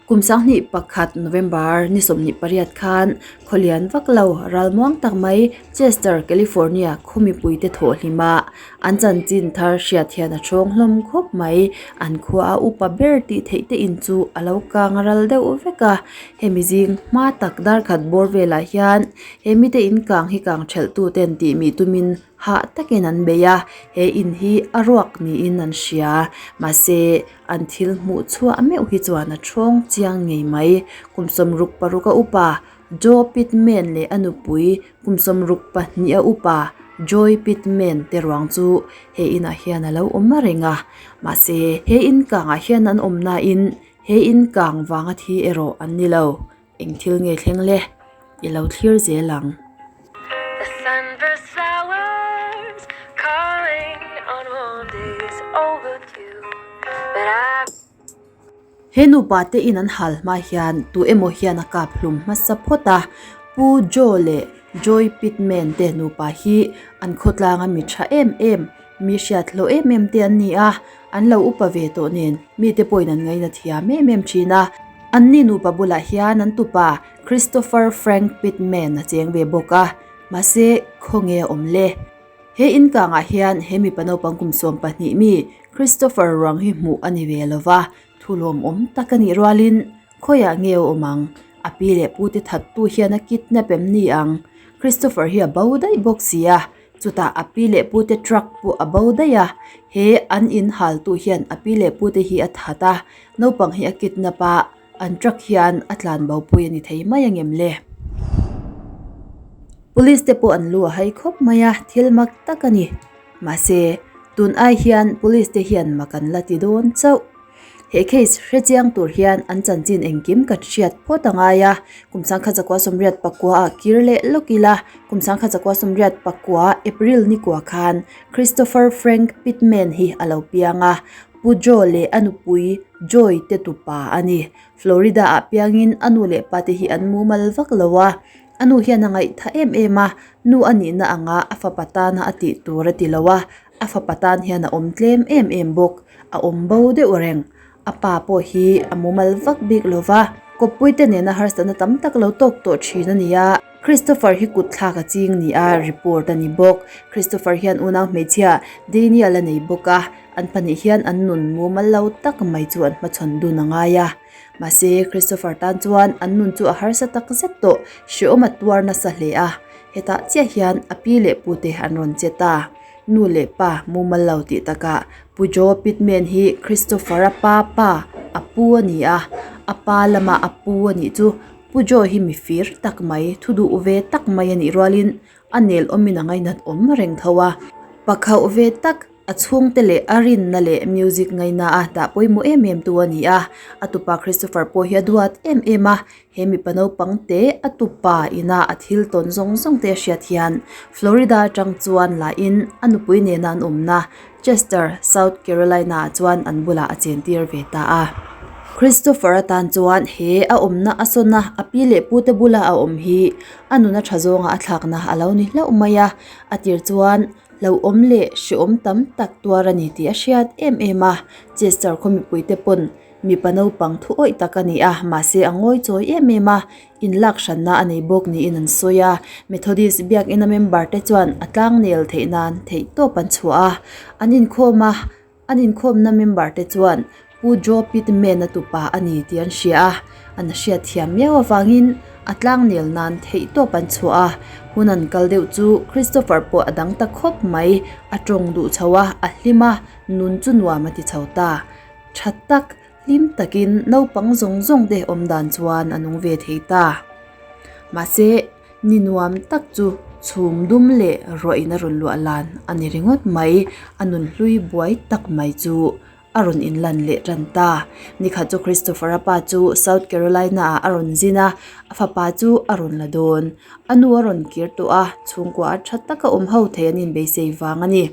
Kum 2001 November ni 28 khan khawlian vak lo ralmuang tak mai Chester, California khaw mipuite thawh hlim a, an chanchin thar hriat hian a thawng hlawm khawp mai. An khua a upa ber tih theih te in chu a lo kang ral deuh vek a, hemi zing hma tak dar khat bawr velah hian he mite in kang hi kang thelh tu ten tih mih tumin hah takin an bei a, he in hi a ruak niin an hria. Mahse an thil hmuh chhuah meuh hi chuan a thawng chiang ngei mai. Kum 66 a upa Joe Pittman leh a nupui kum 62 a upa Joy Pittman te ruang chu he inah hian a lo awm reng a, mahse he in kangah hian an awm nain he in kang vanga thi erawh an ni lo. Eng thil nge thleng le? I lo thlir zel ang. The sunburst flowers calling on warm days overdue But I He nupa te in an hal hma hian tu emaw hian a kap hlum hmasa phawt a, Pu Joe leh Joy Pittman te nupa hi an khawtlanga mi tha em em, mi hriat hlawh em em te an ni a, an lo upa ve tawh nen mite pawhin an ngaina thiam em em thin a. Anni nupa bulah hian an tupa Christopher Frank Pittman a cheng ve bawk a, mahse khawnge a awm le? He in kangah hian he mipa naupang kum 12 mi Christopher ruang hi hmuh a ni ve lo va, thu lawmawm tak a nih rualin khawiah nge a awm ang? A pi leh pu te thattu hian a kidnap em ni ang? Christopher hi a bo daih bawk si a, chutah a pi leh pu te truck pawh a bo daih a, he an in haltu hian a pi leh pu te hi a that a, naupang hi a kidnap a, An truck hian a tlan bo pui a ni thei mai angem le? Police te pawh an lu a hai khawp mai a, thil mak tak a ni. Mahse, tun ai hian police te hian mak an la ti dawn chauh. He case hrechiang tur hian an chanchin engkim kan hriat phawt a ngai a, kum 1989 ah kir leh lawk ila, kum 1989 April ni kua khan Christopher Frank Pittman hi a lo piang a, Pu Joe leh a nupui Joy te tupa a ni. Florida ah piangin a nu leh pa te hi an mumal vak lo a, a nu hian a ngaihtha em em a, nu a nihna anga a fapa tana a tih tur a ti lo a, a fapa tan hian a awm tlem em em bawk, a awm bo deuh reng. A pa pawh hi a mumal vak bik lo va, kawppui te nena harsatna tam tak lo tawk tawh thin a ni a. Christopher hi kut thlak a ching ni a report a ni bawk. Christopher hian unau hmeichhia Daniel a nei bawk a. An pahnih hian an nun mumal lo tak mai chu an hmachhawn dun a ngai a. Mahse, Christopher tan chuan an nun chu a harsa tak zet tawh, hrehawm a tuar nasa hle a. Hetah chiah hian a pi leh pute an rawn che ta. Nu leh pa mumal lo tih takah Pu Joe Pittman hi Christopher-a pa pa, a pu a ni a. A pa lama a pu a nih chu Pu Joe hi mi fir tak mai, thu duh ve tak mai a nih rualin a nel awmin a ngainat awm reng tho a. Pakhauh ve tak A chhungte leh a rinna leh music ngaina a dah pawimawh em em tu a ni a, a tupa Christopher pawh hi a duat em em a, he mipa naupang te a tupa ina a thil tawn zawng zawng te a hriat hian Florida atang chuan la in a nupui nena an awmna Chester, South Carolina ah chuan an bulah a chentir ve ta a. Christopher atan chuan he a awmna a sawn a, a pi leh pute bula a awm hi a nuna tha zawnga a thlakna a lo ni hlauh mai a, a tir chuan Hlauhawm leh hrehawm tam tak tuar a ni tih a hriat em em a, Chester khaw mipuite pawn mipa naupang thu awih tak a ni a, mahse a ngawi chawi em em a, inlak hranna a nei bawk niin an sawi a. Methodist biakina member te chuan a tlangnel theih nan theihtawp an chhuah a, an inkhawm a. An inkhawmna member te chuan Pu Joe Pittman-a tupa a ni tih an hria a, an hriat thiam miau avangin a tlangnel nan theihtawp an chhuah a. Hun an kal deuh chu Christopher pawh a dang ta khawp mai, a tawng duh chho a, a hlim a, nun chu nuam a ti chho ta. Tha tak, hlim takin naupang zawng zawng te awm dan chuan a nung ve thei ta. Mahse. Ni nuam tak chu chhum dum leh ruah in a rawn luah lan a ni ringawt mai, a nun hlui buai tak mai chu a rawn inlan leh tan ta. Nikhat chu Christopher-a pa chu South Carolina ah a rawn zin a, a fapa chu a rawn la dawn. A nu a rawn kir tawh a, chhungkua a tha taka awm ho thei an inbeisei vang a ni.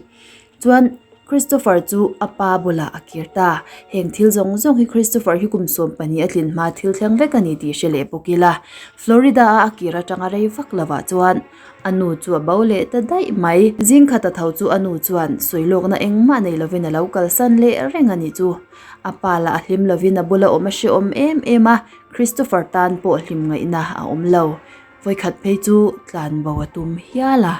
Chuan. Christopher chu a pa bulah a kir ta. Heng thil zawng zawng hi Christopher hi kum 12 a tlin hma thil thleng vek a ni tih hre leh bawk ila. Florida a a kir atanga rei vak lovah chuan a nu chu a bo leh ta daih mai. Zing khat a tho chu a nu chuan sawi lawkna engmah nei lovin a lo kalsan leh reng a nih chu. A pa lah a hlim lovin a bula awm a hrehawm em em a, Christopher tan pawh hlim ngaihna a awm lo. Vawikhat phei chu tlanbo a tum hial a.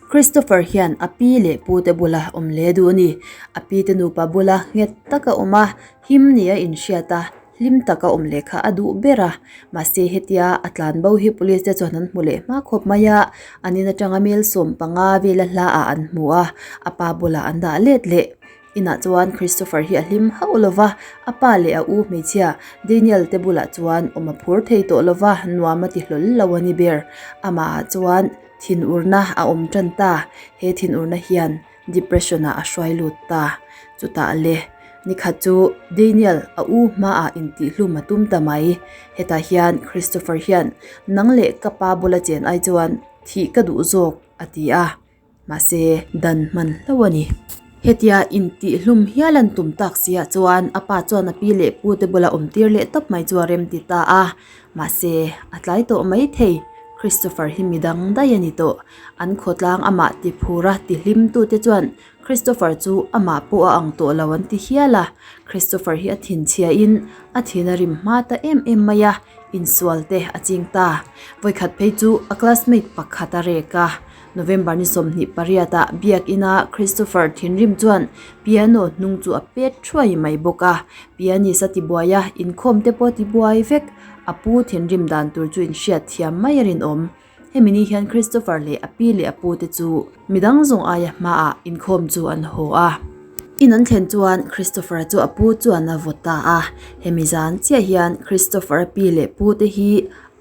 Christopher hian a pi leh pu te bula awm hle duh a ni. A pi te nupa bula nghet taka awm a, him nia inhriat a, hlim taka awm leh kha a duh ber a. Mahse hetia a tlan bo hi police te chuan an hmu leh hma khawp mai a, an in atanga mel 15 vela hla ah an hmu a, a pa bulah an dah let leh. Inah chuan Christopher hi a hlim hauh lo va, a pa leh a u hmeichhia Daniel te bulah chuan awm a phur thei tawh lo va, nuam a ti hlawl lo a ni ber. Amahah chuan thinurna a awm tan ta, he thinurna hian depression ah a hruai lut ta. Chutah le, nikhat chu Daniel a u hmaah intihhlum a tum ta mai. Hetah hian Christopher hian nang leh ka pa bula chen ai chuan thih ka duh zawk a ti a. Mahse, dan hman hlauh a ni. Hetia intihhlum hial an tum tak siah chuan a pa chuan a pi leh pu te bula awm tir leh tawp mai chu a rem ti ta a. Mahse, a tlai tawh mai thei. Christopher hi midang daih a ni tawh. An khawtlang amah ti phur a ti hlim tu te chuan Christopher chu amah pawh a ang tawh lo an ti hial a. Christopher hi a thinchhia in a thin a rim hma ta em em mai a, insual te a ching ta. Vawikhat phei chu a classmate pakhat a rek a. November ni 28 ah biakina Christopher thinrim chuan piano hnung chu a pet thuai mai bawk a, pianist a tibuai a, inkhawm te pawh a tibuai vek. A pu thinrim dan tur chu inhriat thiam mai a rinawm. Hemi ni hian Christopher leh a pi leh a pu te chu midang zawng aia hmaah inkhawm chu an haw a. In an thlen chuan Christopher-a chu a pu chuan a vaw ta a, hemi zan chiah hian Christopher-a pi leh pu te hi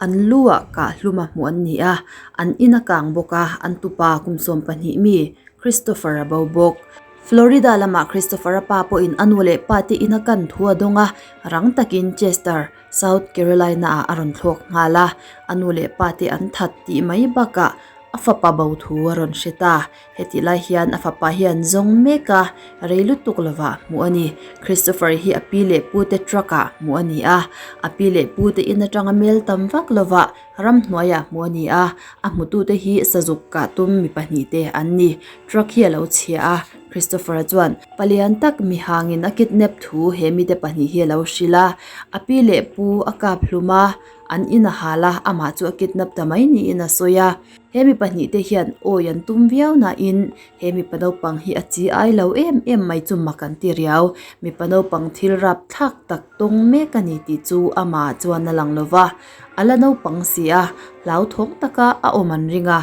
An lu ah kah hlum a hmuh an ni a, an in a kang bawk a, an tupa kum 12 mi Christopher a bo bawk. Florida lamah Christopher a pa pawhin a nu leh pa te in a kan thu a dawng a, rang takin Chester, South Carolina ah a rawn thlawk nghal a, a nu leh pa te an that tih mai bakah a fapa bo thu a rawn hre ta. Hetih lai hian a fapa hian zawng mek a, rei lutuk lovah hmuh a ni. Christopher hi a pi leh pu te truck ah hmuh a ni a, a pi leh pu te in atanga mel tam vak lovah ramhnuaiah hmuh a ni a, a hmutute hi sazuk kah tum mi pahnih te an ni. Truck hi a lo chhia a, Christopher-a chuan palian tak mihangin a kidnap thu he mite pahnih hi a lo hrilh a, a pi leh pu a kap hlum a, an in a hal a, amah chu a kidnap ta mai niin a sawi a. He mi pahnih te hian awi an tum viau nain he mipa naupang hi a chi ai lo em em mai chu mak an ti riau. Mipa naupang thil rap thlak tak tawng mek a ni tih chu amah chuan a lang lo va, a la naupang si a, hlauthawng taka a awm an ring a,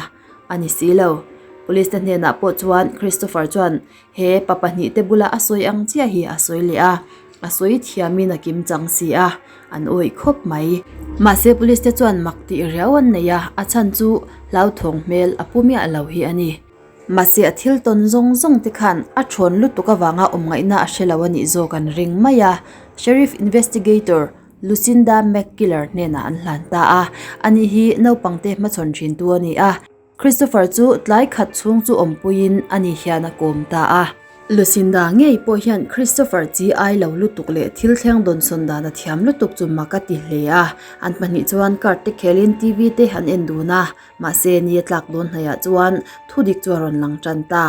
a ni si lo. Police te hnenah pawh chuan Christopher chuan He pa pahnih te bula a sawi ang chiah hi a sawi leh a, a sawi thiamin a kim chang si a, an awih khawp mai. Mahse police te chuan mak tih riau an nei a, a chhan chu hlauthawng hmel a pu miah lo hi a ni. Mahse a thil tawn zawng zawng te khan a thawn lutuk avanga awm ngaihna a hre lo a nih zawk an ring mai a, Sheriff Investigator Lucinda McKillar hnenah an hlan ta a, ani hi naupangte hmachhawn thintu a ni a. Christopher chu tlai khat chhung chu awmpuiin ani hian a kawm ta a. Lucinda ngei pawh hian Christopher chi ai lo lutuk leh thil thleng dawnsawn dan a thiam lutuk chu mak a ti hle a. An pahnih chuan card te khelin TV te an en dun a, mahse ni a tlak dawn hnaihah chuan thudik chu a rawn lang tan ta.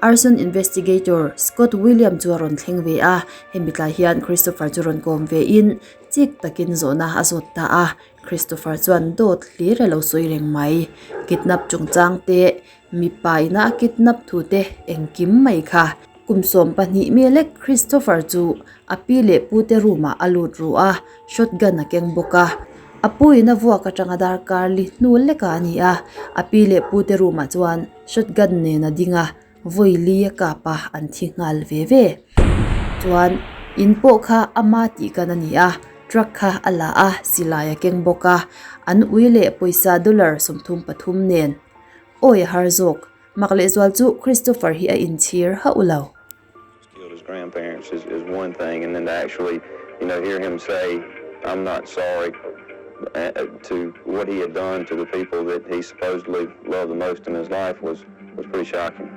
Arson investigator Scott William chu a rawn thleng ve a, hemi tlai hian Christopher chu rawn kawm vein chik takin zawhna a zawt ta a. Christopher chuan dawt hlir a lo sawi reng mai. Kidnap chungchang te, mipa ina a kidnap thu te engkim mai kha. Kum 12 mi lek Christopher chu a pi leh pu te room ah a lut ru a, shotgun a keng bawk a. A pu in a vuak atanga darkar li hnu lekah a ni a, a pi leh pu te room ah chuan shotgun nen a ding a. Vawi li a kap a, an thi nghal ve ve. Chuan in pawh kha ama tih kan a ni a, truck kha a la a, silai a keng bawk a, an ui leh pawisa dollar 33 nen. Awi a har zawk, mak lehzual chu Christopher hi a inchhir hauh lo. Killed his grandparents is is one thing and then to actually you know hear him say I'm not sorry to what he had done to the people that he supposedly loved the most in his life was was pretty shocking.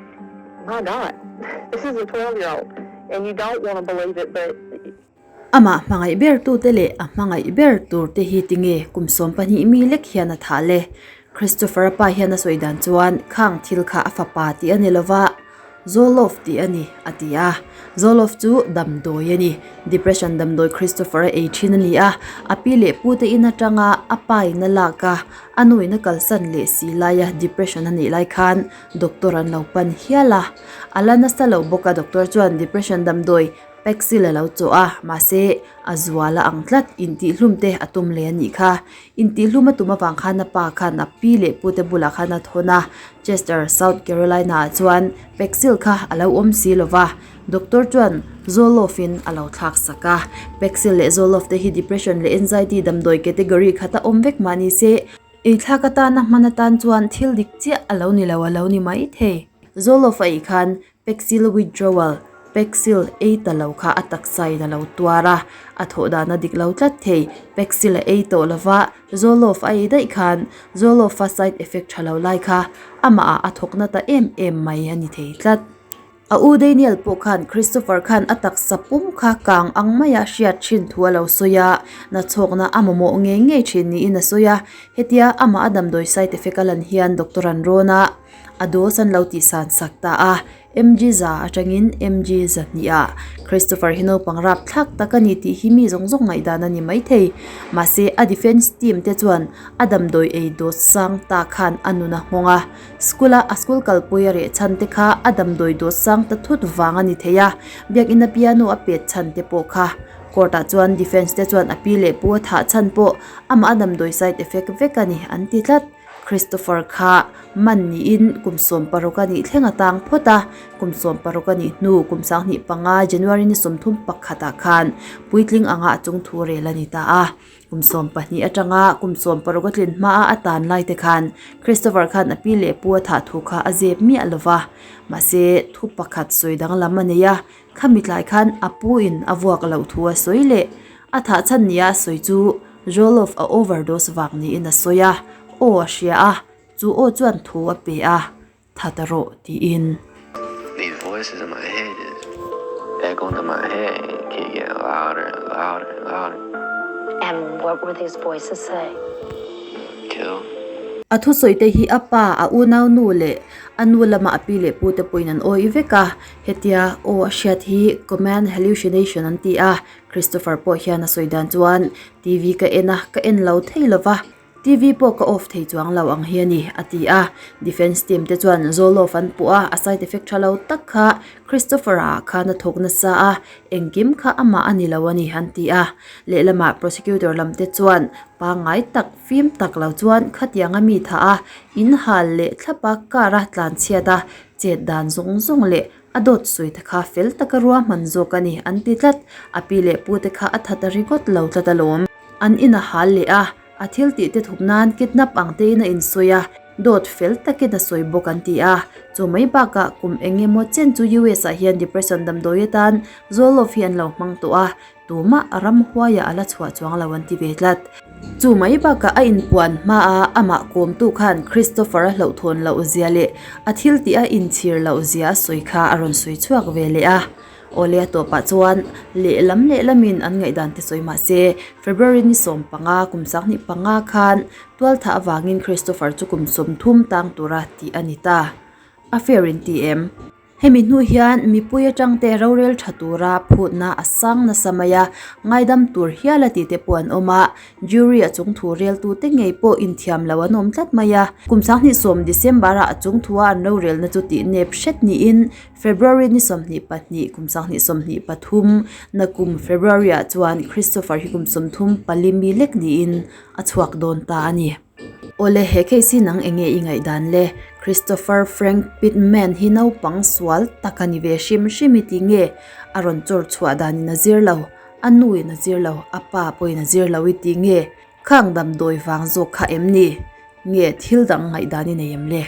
My God, this is a 12 year old and you don't want to believe it but Amah hmangaih ber tute leh a hmangaih ber tur te hi tinge kum 12 mi lek hian a thah le? Christopher-a pa hian a sawi dan chuan khang thil kha a fapa tih a ni lova, Zoloft tih a ni, a ti a. Zoloft chu damdawi a ni. Depression damdawi Christopher-a ei thin a ni a, a pi leh pu te in atanga a pa in a lak a, a nu in a kalsan leh si laia depression a nih lai khan doctor an lo pan hial a. A la nasa lo bawk a, doctor chuan depression damdawi Paxil a lo chawh a, mahse a zual a ang tlat, intihhlum te a tum leh a nih kha. Intihhlum a tum avang khan a pa khan a pi leh pute bulah khan a thawn a, Chester, South Carolina ah chuan Paxil kha a lo awm si lo va, doctor chuan Zoloft in a lo thlak sak a. Paxil leh Zoloft te hi depression leh anxiety damdawi category khata awm vek mah ni se, ei thlak atana hman atan chuan thil dik chiah a lo ni lo a lo ni mai thei. Zoloft a ei khan Paxil withdrawal, Paxil ei ta lo kha a taksa in a lo tuar a, a thawh dan a dik lo tlat thei. Paxil a ei tawh lova, Zoloft a ei daih khan Zoloft-a side effect tha lo lai kha amah ah a thawk na ta em em mai a ni thei tlat. A u Daniel pawh khan Christopher khan a taksa pum kha kang ang maia hriat thin thu a lo sawi a, nachhawkna a mamawh ngei ngei thin niin a sawi a. Hetia amah a damdawi side effect a lan hian doctor an rawn a. A dose an lo tihsan sak ta a, MG za atangin MG 200 ah Christopher hi naupang rap thlak tak a ni tih hi mi zawng zawng ngaihdan a ni maithei. Mahse, a defence team te chuan a damdawi ei dose sang ta khan a nun a nghawng a. School a a school kalpui a reh chhan te kha a damdawi dose sang ta thut vang a ni thei a, biakina piano a pet chhan te pawh kha. Court ah chuan defence te chuan a pi leh pu a thah chhan pawh amah a damdawi side effect vek a ni an ti tlat. Christopher kha man niin kum 16 a nih thleng a tang phawt a, kum 16 a nih hnu kum 25 January ni 31 ah khan puitling anga a chung thu rel a ni ta a. Kum 12 atanga kum 16 a tlin hmaa a tan lai te khan Christopher khan a pi leh pu a thah thu kha a zep miah lo va, mahse thu pakhat sawi danglam a nei a, Khami tlai khan a pu in a vuak loh thu a sawi leh a thah chhan nia a sawi chu Zoloft a overdose vang niin a sawi a, aw a hria a, chu aw chuan thu a pe a, tha ta rawh tiin. These voices in my head is echoing in my head keep getting louder and louder and louder. And what were these voices say? Kill. A thusawi te hi a pa, a unau nu leh a nu lama a pi leh pu te pawhin an awih vek a, Hetia aw a hriat hi command hallucination an ti a, Christopher pawh hian a sawi dan chuan TV ka en a, ka en lo thei lo va, TV pawh ka off thei chuang lo ang hi a ni, a ti a. Defence team te chuan Zoloft an puh a, a side effect tha lo tak kha Christopher-a ah khan a thawk nasa a, engkim kha amah a ni lo a ni, an ti a. Lehlamah prosecutor lam te chuan pangngai tak, fim tak lo chuan khatianga mi thah a, inhal leh thlapa car a tlanchhiat a, Chet dan zawng zawng leh a dawt sawi te kha fel taka ruahman zawk a ni an ti tlat. A pi leh pu te kha a that a ringawt lo tlat alawm. An in a hal leh a, a thil tih te thup nan kidnap ang tein a insawi a, dawt fel takin a sawi bawk an ti a. Chu mai bakah kum eng emaw chen chu US ah hian depression damdawi atan Zoloft hi an lo hmang tawh a, Tumah a ramhuaiah a la chhuah chuang lo an ti ve tlat. Chu mai bakah a inpuan hmaa amah kawmtu khan Christopher a hlauhthawn loh zia leh a thil tih a inchhir loh zia a sawi kha a rawn sawi chhuak ve leh a. Awle a tawpah chuan lehlam lehlamin an ngaihdan te sawi mah se February ni 15 kum 2005 khan tualthah avangin Christopher chu kum 30 tang tura tih a ni ta. A fair in ti em? Hemi hnu hian mipui atangte rorel tha tura phutna a sang nasa mai a, ngaidam tur hial a tihte pawh an awm a, jury a chungthu reltute ngei pawh inthiam lo an awm tlat mai a. Kum 2010 December-ah a chungthua an rorelna chu tih nep hret niin February ni 22 kum 2023 na kum February-ah chuan Christopher hi kum 34 mi lek niin a chhuak dawn ta a ni. Awle he case hi nang enge i ngaihdan le? Christopher Frank Pittman hi naupang sual tak a ni ve hrim hrim i ti nge? A rawn chawr chhuah danin a zir lo, a nu in a zir lo, a pa pawhin a zir lo i ti nge? Khang damdawi vang zawk kha em ni? Nge thil dang ngaihdan i nei em le?